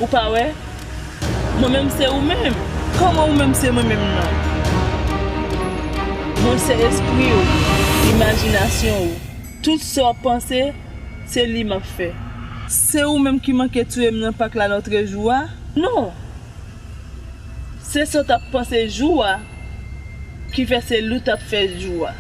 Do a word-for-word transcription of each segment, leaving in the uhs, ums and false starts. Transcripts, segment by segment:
Pa wè? Mwen menm se ou menm. Kòman ou menm se mwen menm nan? Mwen se espri w, imajinasyon w. Tout sa w ap panse, se li m ap fè. Se ou menm ki manke touye m nan pak la lòtrejou a? Non. Se sa w t ap panse jou a ki fè se li w t ap fè jou a.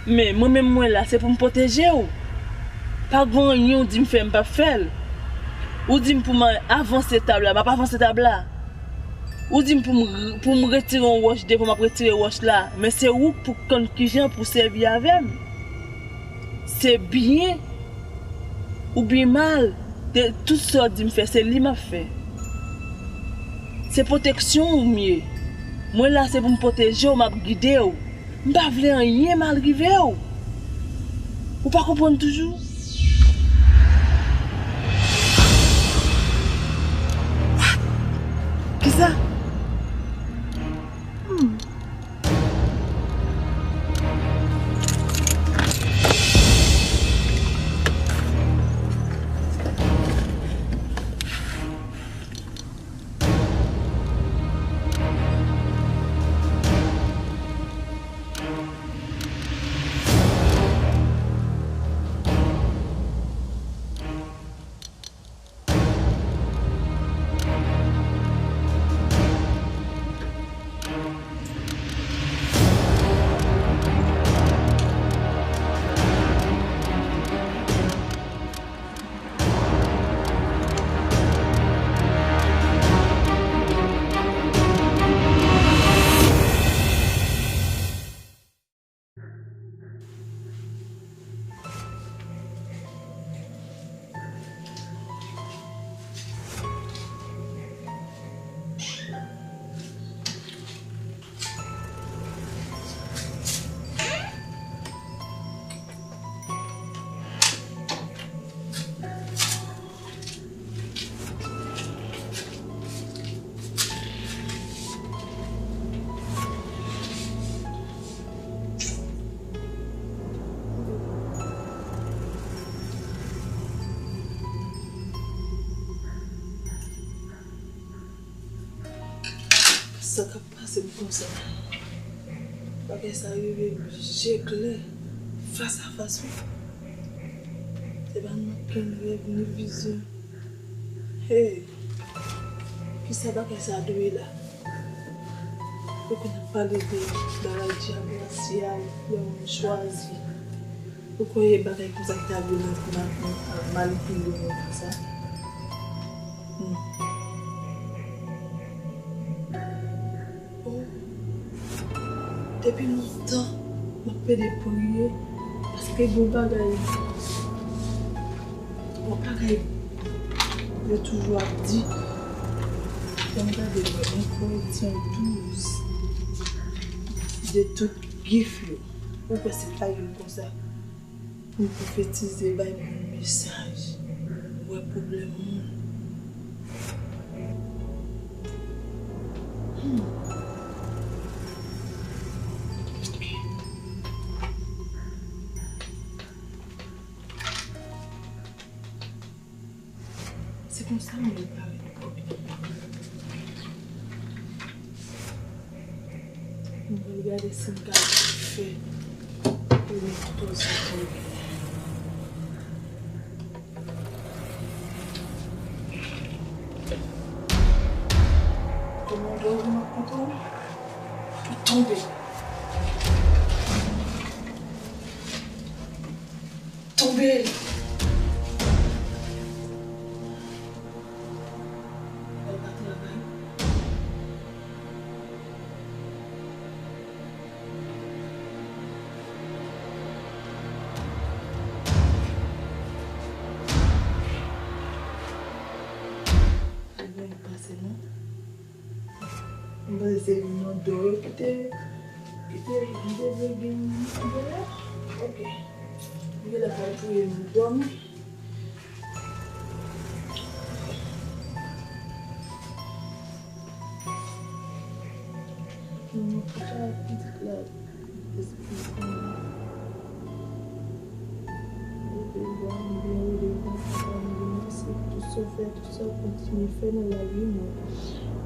Men mwen menm mwen la, se pou m pwoteje w. Pa gen anyen w di m fè m p ap fè l. Ou di m pou m avanse tab la, m ap avanse tab la. Ou di m pou m, pou m retire yon wòch devan, m ap retire wòch la. Men se ou k pou konn kijan pou sèvi avè m. Se byen oubyen mal, de tout sa w di m fè, se li m ap fè. Se pwoteksyon w m ye. Mwen la se pou m pwoteje w, m ap gide w. M pa vle anyen mal rive w. Ou pa konprann toujou? What? Kisa? Hmm. Sa k ap pase m konsa? Bagay sa rive m je klè, fas a fas, wi. Se pa nan okenn rèv ni vizyon. Hey! Kisa bagay sa dwe la? Yo konn ap pale de bagay djab rasyal, lè yon moun chwazi. Ou kwè e bagay konsa ki ta vle nan, nan, nan, nan manipile moun konsa? Hmm. Oh. Depi lontan, m ap pede priye, paske gon bagay, gon bagay yo toujou ap di, lè m gade mwen, yon Korentyen douz, de tout gif yo, ou kwè se pa yo konsa? Pou pwofetize, bay moun mesaj, wè pwoblèm moun. Hmm. Se konsa m vle parèt. M pral gade si m ka fè premye kouto sa tonbe. Kòman w dòmi nan kouto? Ou tonbe. Tonbe! Al pa travay. Ebyen, pase non. M panse se yon dò yo ki te, ki te, ki te vle gen yon dò. Ok. M genlè pral touye m dòmi. Nan pita pitit la, espri konn. Ou te bwa m byen, ou te bwa m byen. Tout sa w fè, tout sa w kontinye fè nan lavi mwen.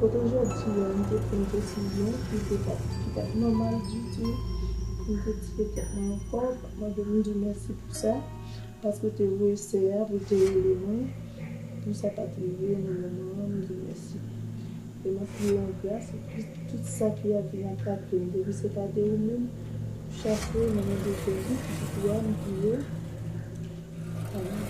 Potan jodi a, m te pran yon desizyon ki te pa, ki pa t nòmal ditou. M te tiye tèt mwen ankò, m ap mande Bondye mèsi pou sa. Paske w te voye sè a pou l te rele mwen, pou sa pa t rive nan moman an, m di w mèsi. E m ap priye w an gras pou tout sa ki ap vin atake m. Depi se pa de ou menm, chase nan non de Jezi, pitit ou a, m priye. Amèn.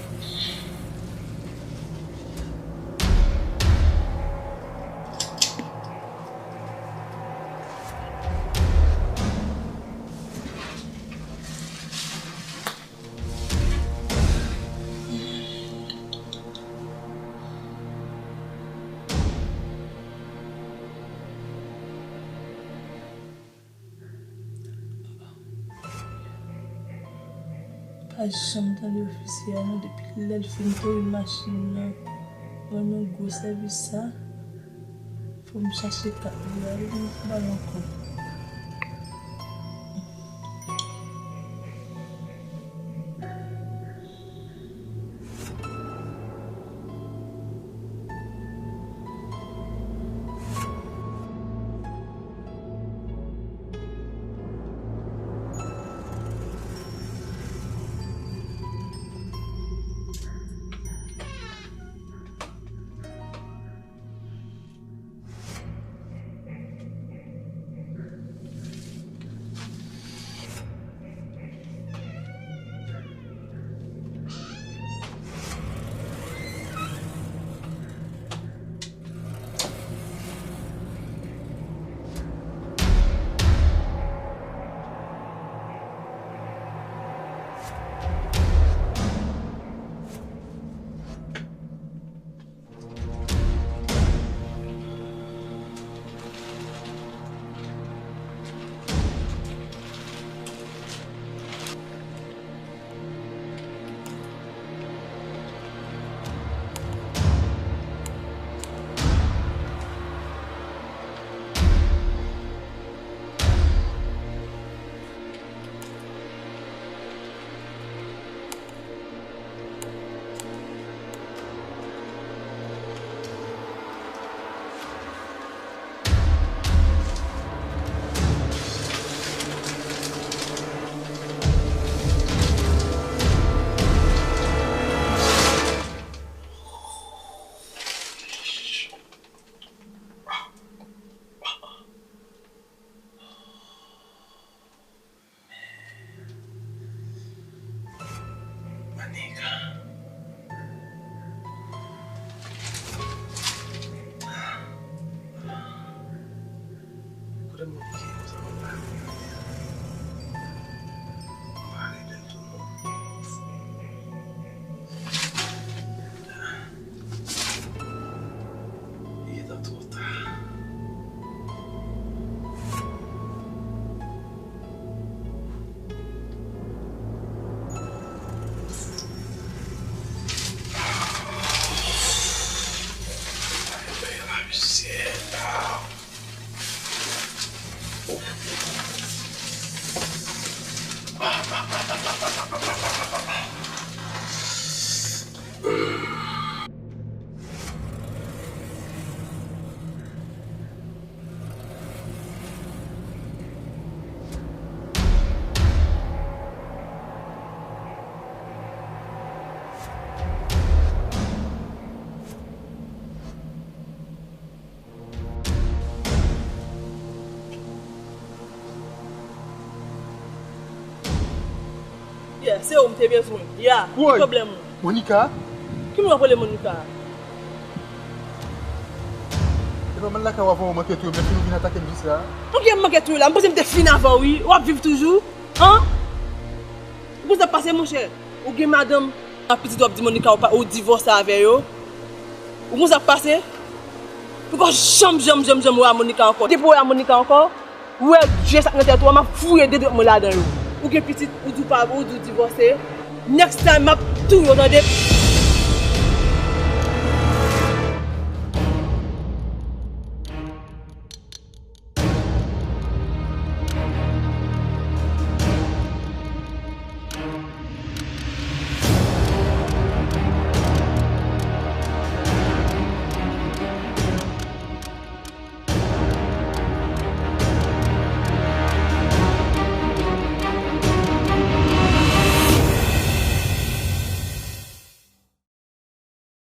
Pa janm tande ofisye a non, depi lè l fin toure machin nan, ban nou gwo sèvis sa. Fò m chache kat li a, wi, m pa ba l ankò. Monica. Kote Monica ye konsa, mwen pa wè l. Mwen pa rele l tou non. Li gentan twò ta. Yeah, se ou m te bezwen. Yeah, ki pwoblèm ou? Monica? Ki moun w ap rele Monica? E pa m al lakay ou avan ou manke touye m, lè fini w vin atake m jis la. Ok, m manke touye w la. M panse m te fin avè w, wi. W ap viv toujou? An? Ou konn sa k pase, monchè? Ou gen madanm, ak pitit w ap di Monica ou pa, ou divòse avè yo. Ou konn sa k pase? Poko janm, janm, janm, janm wè a Monica ankò. Depi w wè a Monica ankò, ou wè je sa k nan tèt ou a, m ap fouye de dwèt mwen ladan yo. Ou gen pitit, ou di w pa, ou di w divòse. Next time, m ap touye w, tande?